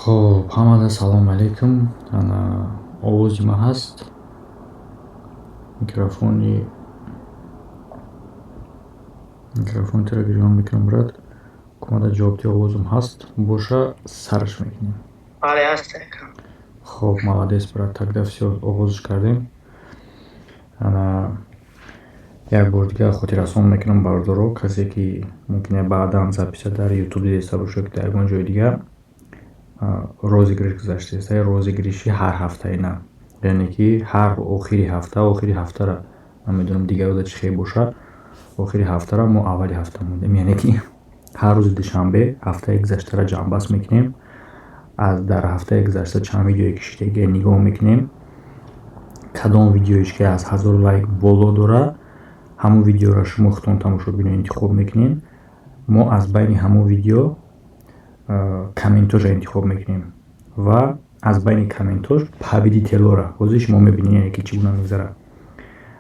Хоб, ҳамада салом алейкум. Ана, овози ман ҳаст? Микрофони туро гирён мекунам, брат. Кумада ҷавоб диҳ, овозам ҳаст боша, сараш мекунем. Бале, ҳаст. Хоб, молодец, брат. Тогда всё, оғозш кардем. Ана, як бор дигар хотиррасон мекунам, бародаро, касе ки мумкин баъдан записа дар Ютуб дидаиста бошад, ки дар ягон ҷои дигар розыгрыш гузаштааст. Розыгрыши ҳар ҳафтаина, яъне ки ҳар охири ҳафта, охири ҳафтара намедонам, дигаруда чӣ хел бошад, охири ҳафтара мо аввали ҳафта мондем, яъне ки ҳар рӯзи душанбе ҳафтаи гузаштаро ҷамъбаст мекунем, аз дар ҳафтаи гузашта чанд видеое кишидагия нигоҳ мекунем, кадом видеоеш ки аз 1000 лайк боло дорад, ҳамон видеоро шумо худтон, тамошобино, интихоб мекунем. Мо аз байни ҳамон видео комментоша интихоб мекунем ва аз байни комментош победителора ҳозир шумо мебинед, яъне ки чӣ гуна мегузарад.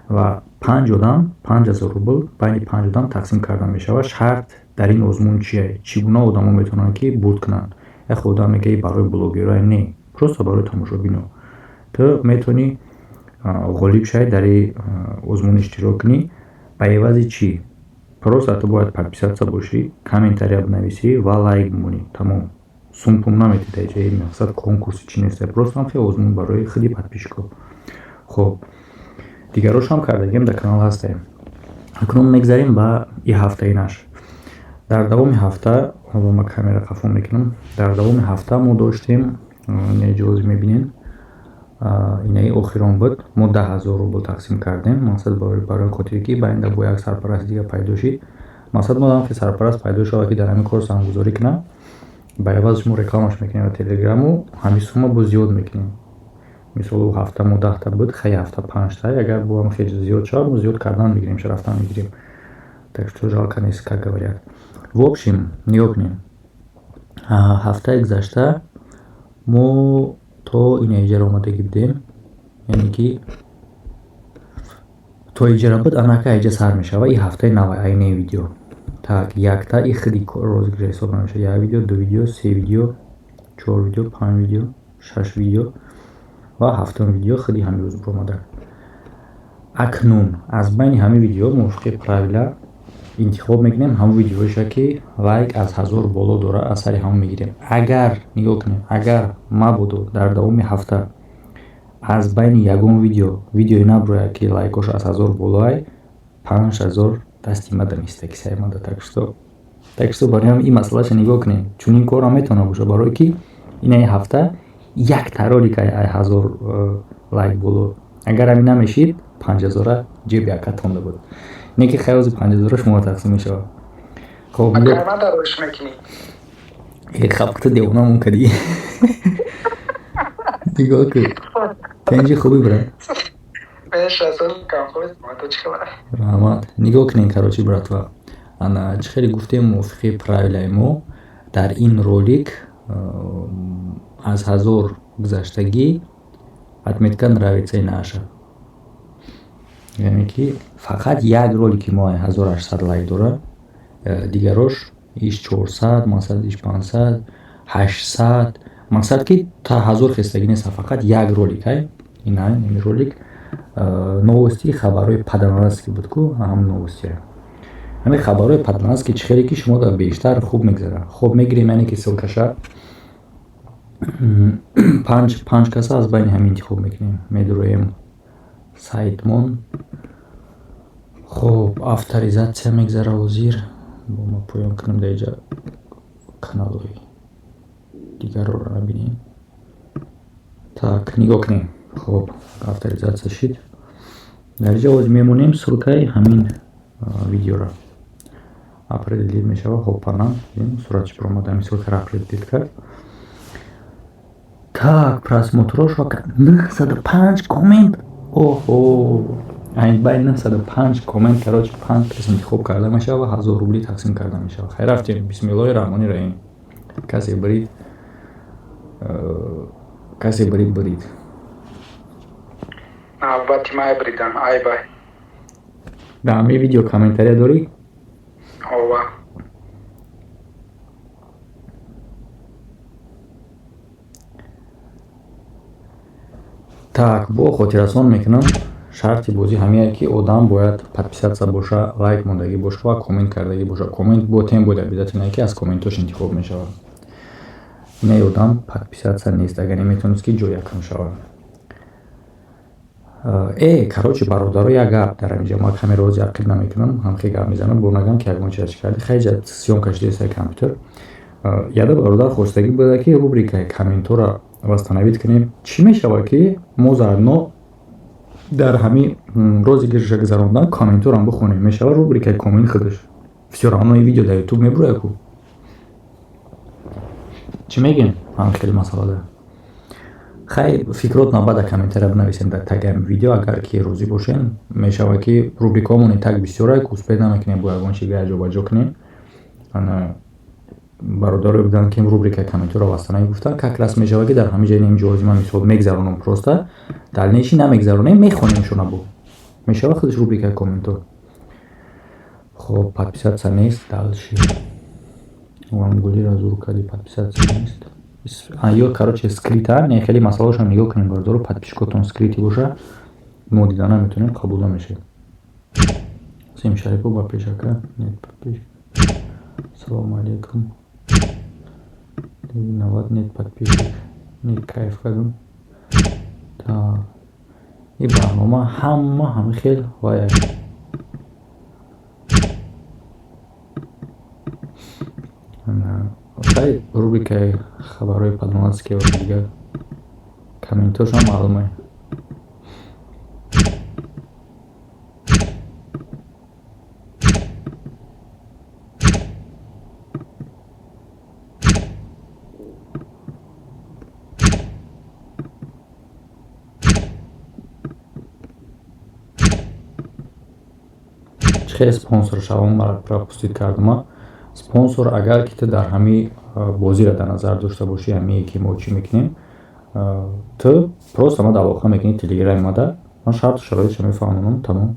Ва панҷ одам, 5000 рубл байни панҷ одам тақсим карда мешавад. Шарт дар ин озмун чие? Чӣ гуна одамо метавонанд ки бурд кунанд? Як одам мегӯяд, барои блогерое? Не, просто барои тамошобино. Ту метавонӣ ғолиб шавӣ, дар ин озмун иштирок кунӣ. Ба ивази чӣ? Просто ту бояд подписаться бошӣ, комментария бинависӣ ва лайк бимонӣ, тамом. Сум-пум наметиҳад дар ҷои мақсад, конкурси чӣ нест, просто ҳам хел озмун барои худи подписчико. Хоб, дигарошам кардагиам, дар канал ҳастем. Акнун мегзарем ба и ҳафтаинаш. Дар давоми ҳафта ма камера қафо мекунам. Дар давоми ҳафта мо доштем, ҷози мебинем, инаи охирон буд, мо 10 000 рубл тақсим кардем. Мақсад барои хотире ки баинда бо як сарпарасти дига пайдо шид. Мақсад мо ки сарпараст пайдо шавад, ки дар ҳамин кор саҳмгузорӣ кунад, ба иваз шумо рекламаш мекунем ва Телеграму ҳамин сумма боз зиёд мекунем. Мисол, ҳафта мо 10та буд, хай, ҳафта панҷта, агар бо ҳам хеле зиёд шавад, мо зиёд кардан мегирем, рафтан мегирем. Так что жалко нест, как говорят. В общем, нигоҳ кунем, ҳафтаи гузашта мо то ина иҷара омадагӣ будем, яъне ки то иҷара буд, анака иҷа сар мешавад и ҳафтаи нав, айнаи видео. Так, якта и худи розыгрыш ҳисоб намешавад: як видео, ду видео, се видео, чор видео, панҷ видео, шаш видео ва ҳафтум видео худи ҳамин рӯз баромада. Акнун аз байни ҳамин видео мувофиқи правила интихоб мекунем ҳамон видеоеша, ки лайк аз 1000 боло дорад, аз сари ҳамон мегирем. Агар, нигоҳ кунем, агар мабодо дар давоми ҳафта аз байни ягон видео видеое набурояд, ки лайкош аз 1000 болоай, 5000 дасти мада меиста, кисаи мада. Так что барои ҳам ин масъалаша нигоҳ кунем, чунин корам метавонад бошад, барое ки инаи ҳафта якта ролик ай 1000 лайк боло. Агар ҳамин намешид, 5000-а ҷеби акатонда буд. Не ки хайози 5000-а шумо тақсим мешавад. Хоб, хабкта девонамон кадӣ. Нигоҳ кун, тенҷи хуби, брат? Раҳмат. Нигоҳ кунем, короче, братва, ана, чӣ хеле гуфтем, мувофиқи правилаи мо дар ин ролик аз 1000 гузаштагӣ отметка нравится наша, яъне ки фақат як ролики мо 1800 лайк дорад, дигарош иш 400, мақсад, иш 500, 800, мақсад, ки та 1000 хестагӣ нест, фақат як ролик ай ина ин ролик, новости, хабарҳои паданараст ки буд ку, ҳам новости, ҳамин хабарҳои паданараст, ки чӣ хеле ки шумо дар бештар хуб мегзарад. Хоб, мегирем, яъне ки ссылкаша панҷ каса аз байни ҳамин интихоб мекунем. Медуроем сайтмон. Хоб, авторизация мегзара ҳозир. Бо ма поён кунем, дар иҷа каналҳои дигарро набинем. Так, нигоҳ кунем. Хоб, авторизация шид. Дар иҷа ҳозир мемонем ссылкаи ҳамин видеоро, определить мешавад. Хопана, суратш баромад, ҳамин ссылкаро определить кард. Так, просмотрош 905 коммент. Оҳо, айн бай 905 коммент. Короче, панҷ кас интихоб карда мешавад ва 1000 рубли тақсим карда мешавад. Хайр, рафтем. Бисмиллоҳи раҳмони раҳим. Касе бурид, касе бурид, бурид. Навбати май бридам, ай бай. Дар ҳамин видео комментария дорӣ? Ова. Так, бо хотиррасон мекунам, шарти бозӣ ҳамие, ки одам бояд подписаться боша, лайк мондагӣ боша ва коммент кардагӣ боша. Коммент бо тем бояд обязательно, ки аз комментош интихоб мешавад. Инаи одам подписаться нест, агар наметавонист, ки ҷой якам шавад. Короче, бародаро, як гап дар ҳаминҷа. Ма камераро ақиб намекунам, ҳамхе гап мезанам, бо нагам, ки ягон чиз чӣ карди. Хайҷа съёмка шудеста компютер. Яда бародар хостагӣ буда, ки рубрикаи комментҳоро восстановить кунем. Чӣ мешавад, ки мо заодно дар ҳамин розыгрыша гузарондан комментҳоро бихонем? Мешавад рубрикаи коммент худаш. Всё равно ин видео дар ютуб мебурояд ку. Чӣ мегӯем ҳамин хеле масъалада? Хай, фикротона баъда комментария бинависем дар таги ҳамин видео, агар ки розӣ бошем. Мешавад, ки рубрикаҳомон так бисёра, ки успеть намекунем, бо ягон чи ҷобаҷо кунем. Бародарое буданд, ки рубрикаи комментҳоро восстановить гуфтанд. Как раз мешавад, ки дар ҳамин ҷои ин ҷоҳози ман мисол мегзаронам, просто дальнейший намегзаронем, мехонемшона бо. Мешавад худаш рубрикаи комментҳо. Хоб, подписаться нест, дальше. Гулира зур кардӣ, подписаться нест. Ё, короче, скрыта, не, хеле масъалаошам нигоҳ кунем, бародаро, подписчикотон скрытый боша, мо дида наметавонем, қабул намешавем. Сим Шарипов ба пешака, нет подписчик. Салому алейкум. 90 нет подписчик. Нет, кайф кардам. Так. Ин барнома ҳама ҳами хел вай. Хай, рубрикаи хабарҳои падмалацкий ва дигар комментҳошам маълуме. Чӣ хеле спонсор шавам, мара пропустить кардама. Спонсор, агар ки ту дар ҳамин бозиро дар назар дошта бошӣ, ҳамие ки мо чӣ мекунем, ту просто мада алоқа мекунӣ телеграми мада, ман шарту шароитшо мефаҳмонам, тамом.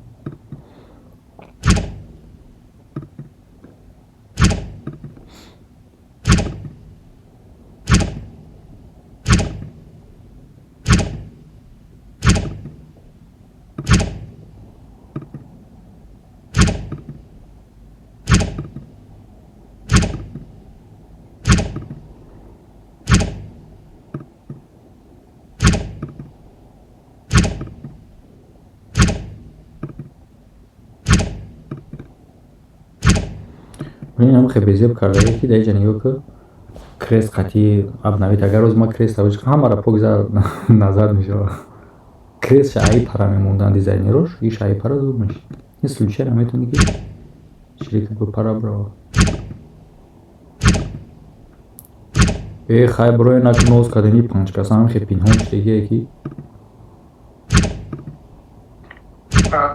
Ин хеле безеб кардае, ки дар инҷа нигоҳ ку, крест қатъи обновить. Агар рӯз ма крест ҳамаро пок назар мешавад. Крест шаи пара мемондан дизайнерош, и шаи пара зуд мешид. Ин случайно метавонӣ, ки ширика пара бирава. Э, хай, брои наку ноз кардани панҷ каса ҳам хел пинҳон шудагие, ки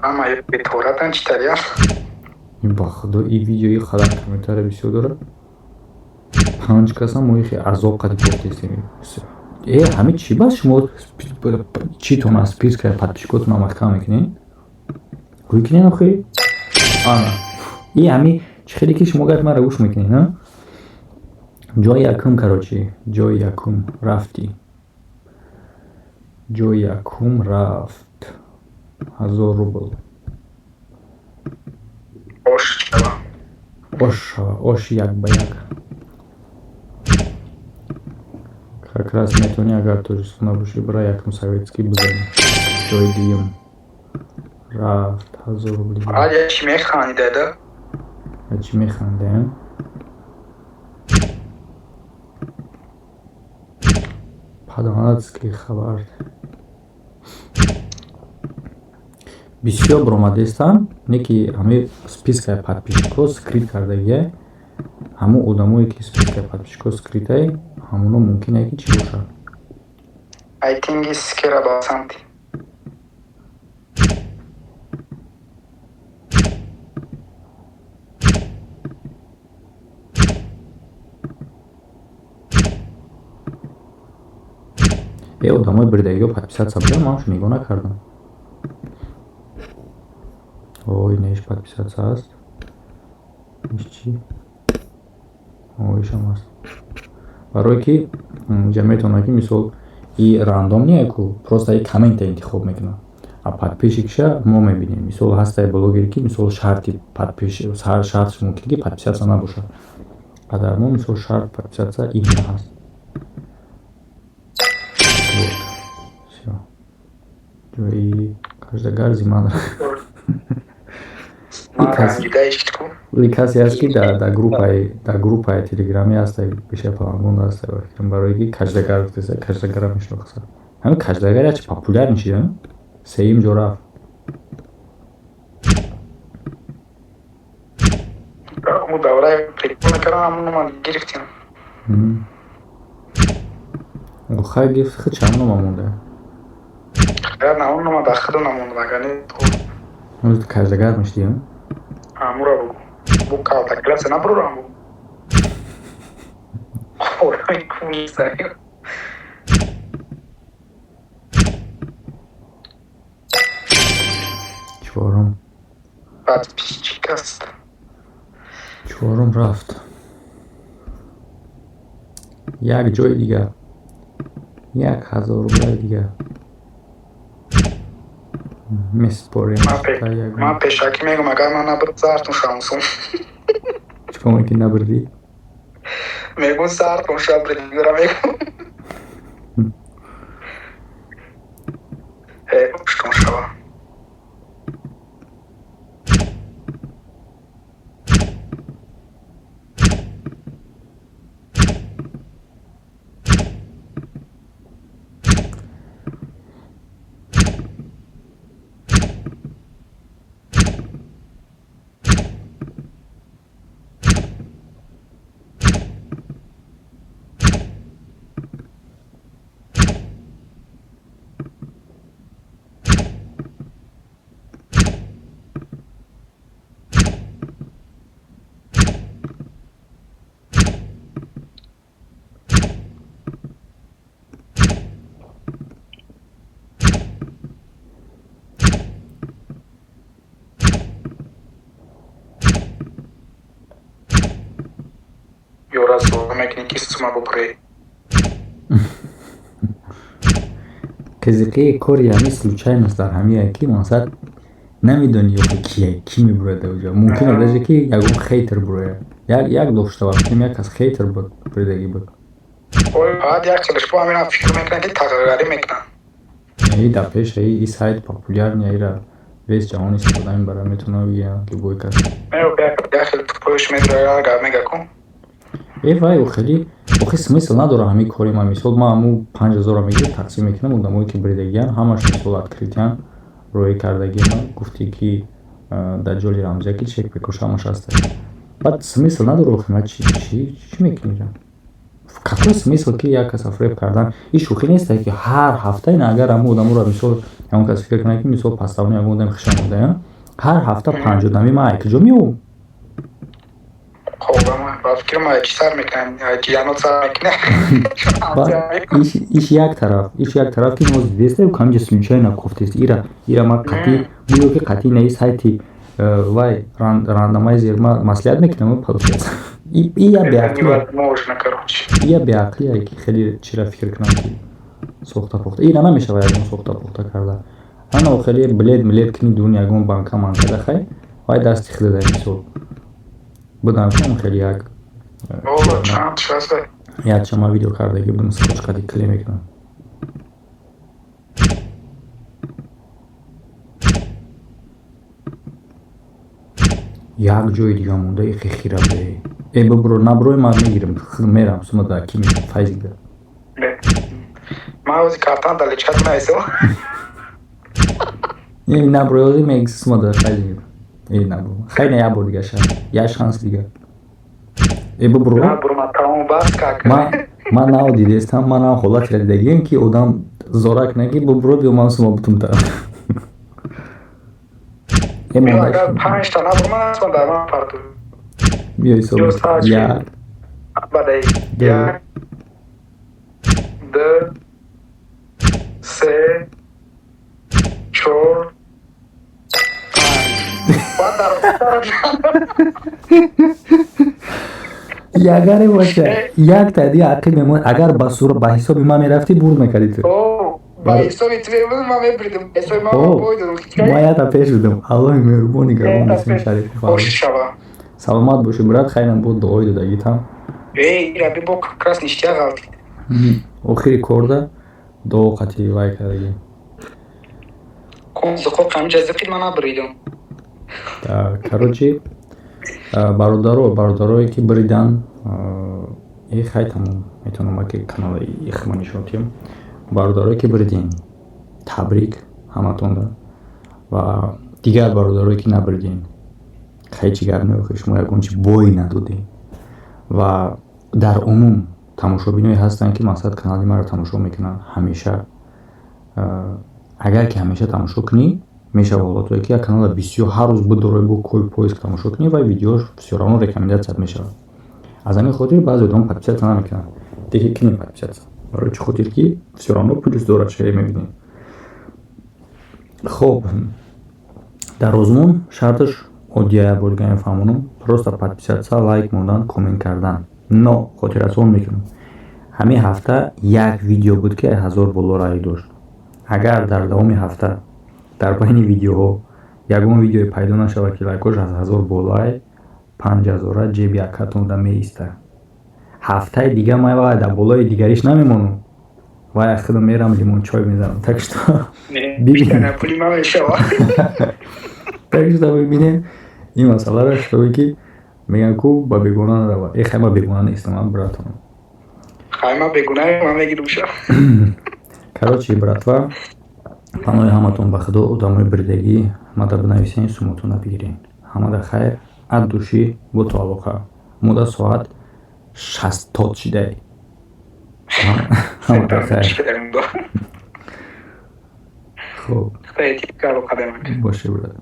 Ама беторатан чӣ тариа? Ин, ба худо, ин видеои қадар комментария бисёр дорад. Панҷ каса мо ихе азоб қади кофтестем. Э, ҳамин чӣ бас, шумо читон аз спискаи подписчикотон маҳкам мекунед? Гӯй кунед охи? Ана. И ҳами чӣ хеле, ки шумо гапи маро гӯш мекунед, а? Ҷои якум, короче, ҷои якум рафтӣ. Ҷои якум рафт. 1000 рубл. Ош шава. Ош шава, ош як ба як. Как раз метавонӣ, агар Тоҷикистон набошӣ, бира якум советский бизанӣ. Ҷои дуюм рафт, 1000 рубли. Фақат я чӣ механдӣ, дада? Я чӣ механдем? Падмалацкий хабар. Бисёр баромадестам, не ки ҳамаи спискаи подписчикҳо скрыт кардагия. Ҳамон одамое, ки спискаи подписчикҳо скрытае, ҳамоно мумкине, ки чӣ бошад. Айтинги скера ба самти. Э, одамои бирдагиҳо подписаться буданд, ман ҳамшо нигоҳ накардам. Ой, неиш подписаться аст. Иш чӣ? Ишам аст. Барое ки инҷа метавонад, ки мисол И рандом не ку, просто и коммента интихоб мекунад. А подписчикша мо мебинем. Мисол, ҳастае блогере, ки мисол шарти подпис шартш мумкин ки подписаться набошад. А дар мо мисол шарт подписаться именно ҳаст. Вот. Всё. Ҷои каждагар зиман. Касе ҳаст, ки дар группаи телеграмӣ ҳаста, беша палангон ҳаста, барои ки каждагар гуфтеса, каждагара мешинохса. Ҳамин каждагар ячи популярный шида, сеюм ҷо рафт. Давраи прикол мекардам, ҳамон ман гирифтем. Хай, гирифт, хи чанд нома монда? Хайр, ҳамон нома дар худу намондам, агар не. Каждагар мешидӣ? Ҳамура бугу. Бу калтакласа набурам бу. Ораи кунисай. Чорум. Подписчик аст. Чорум рафт. Як ҷои дигар. 1000 рублаи дигар. Месупорем. Ман пешакӣ мегӯм, агар ман набурд, сартон шамсум. Чӣ кор мекунӣ набурдӣ? Мегӯм, сартон шабридигара мегӯм. Э, пуштон шава. Ёра зор мекунӣ, ки сума бупурӣ. Қизиқии кори ҳамин случайность дар ҳамие, ки мақсад намедонӣ ё кие, кӣ мебурояд дар оҷо. Мумкин даже ки ягон хейтер бурояд. Як дошта вақтем як кас хейтер буд, буридагӣ буд. Баъд як хелаш бо ҳаминам фикр мекунанд, ки тағйиргарӣ мекунанд. И дар пеша и сайт популярный, ира весь ҷаҳон истифода мебарад, метавонад бигиранд любой кас. Як хел тупоиш медурад, гап мега ку. Э вай, охели охи смысл надорад ҳамин кори ман. Мисол, ман ҳамун 5000-ро мегирам, тақсим мекунам одамое, ки буридагиян, ҳамаш мисол открытиян роӣ кардагиам, гуфтӣ ки дар ҷоли рамзия ки чек бекош ҳамаш ҳаста. Баъд смысл надорад охи, ман чӣ чӣ мекунӣ? Какой смысл ки як каса фиреб кардан? И шӯхӣ несте, ки ҳар ҳафта ин агар ҳамун одаморо, мисол, ягон кас фикр кунад, ки мисол паставони ягон одами хушам омадаям, ҳар ҳафта панҷ одами ман куҷо меёбам? Ба фикрам, чӣ сар мекунанд, ҷиянот сар мекунад. Иш як тараф, ки мо дидестем, камҷа случайно кофтест. Ира ман қатъи гӯё ки қатъи наи сайти вай рандомайзер ма маслиҳат мекунам, получается. И я беақлия. И я беақлия, ки хеле чира фикр кунам, ки сохта похта. Ира намешава ягон сохта похта карда. Ана хеле билет милет кини дуни ягон банка манкада, хай вай дасти хида мисол. Будам кам хеле як як чама видео кардагӣ будам, скотч қади клей мекунам. Як ҷои дига монда, ихе хира бе. Э, бибро, наброй, ман мегирам, мерам, сума да ки файзига. Ман ози картан да лечат найсо. Э, наброй, ози мег сума да файзига. Э, набро. Хай, не, як бор дига шанс. Як шанс дига. Э, бибро. Набро, ман тамом, бас как. Ман нав дидестам, ман нав ҳолат дидагием, ки одам зорак наги, бибро, биё, ман сума бутум та. Э, агар панҷта набро, ман аслан дар ман парту. Биё, ҳисоб. Як. Бадай. Як. Ду. Се. Чор. Панҷ. Баъд дар Ягаре боша, якта дига ақиб мемон. Агар ба сура, ба ҳисоби ман мерафтӣ, бурд мекардӣ ту. Ба ҳисоби ту мебудам, ман мебридам, ҳисоби ман бойдам. Ман якта пеш будам. Аллоҳи меҳрубон нигаҳбон, Шариф. Шава. Саломат бошӣ, брат. Хайрам буд, дуои додагитам. Эй, раби бо как раз ништяк ғалтид. Охири корда дуо қатӣ вай кардагӣ. Зиқоқ ҳамҷа зиқид, ман набридам. Короче, бародаро, бародарое ки бридан, э, хай, тамом, метавонам ки канали ихма нишон диҳам. Бародарое ки бридин, табрик ҳаматонда, ва дигар бародарое ки набридин, хай, чӣ гап не, шумо ягон чи бой надодем. Ва дар умум тамошобиное ҳастанд, ки мақсад канали маро тамошо мекунанд ҳамеша. Агар ки ҳамеша тамошо кунӣ, мешавад ҳолатое, ки як канала бисёр ҳар рӯз бидорӣ, бо кой поиск тамошо кунӣ ва видеош всё равно рекомендация мешавад. Аз ҳамин хотир баъзе одамон подписаться намекунанд. Деки кунем подписаться. Барои чӣ хотир ки всё равно плюс дорад, шере мебинем. Хоб, дар озмун шарташ оддия, бор дига мефаҳмонам: просто подписаться, лайк мондан, коммент кардан. Но хотиррасон мекунам, ҳамин ҳафта як видео буд, ки 1000 боло рай дошт. Агар дар давоми ҳафта дар байни видеоҳо ягон видеое пайдо нашавад, ки лайкош аз 1000 болоай, 5000-а ҷеби акатонда меиста. Ҳафтаи дига ман вай дар болои дигариш намемонам, вай худам мерам, лимончой мезанам. Так что так что бибинем ин масъаларо, чтобы ки мегӯянд ку ба бегона нарава. Э, хай, ма бегона нестам, ман братонам. Хай, ма бегона, ман мегирам ша. Короче, братва, паноҳи ҳаматон ба Худо. Одамои бридагӣ ҳамада бинависен, сумотона бигирен. Ҳамада хайр, от души, бо то алоқа. Мода соат 60 шидай. Ҳамада хайр. Хуб боше, брат.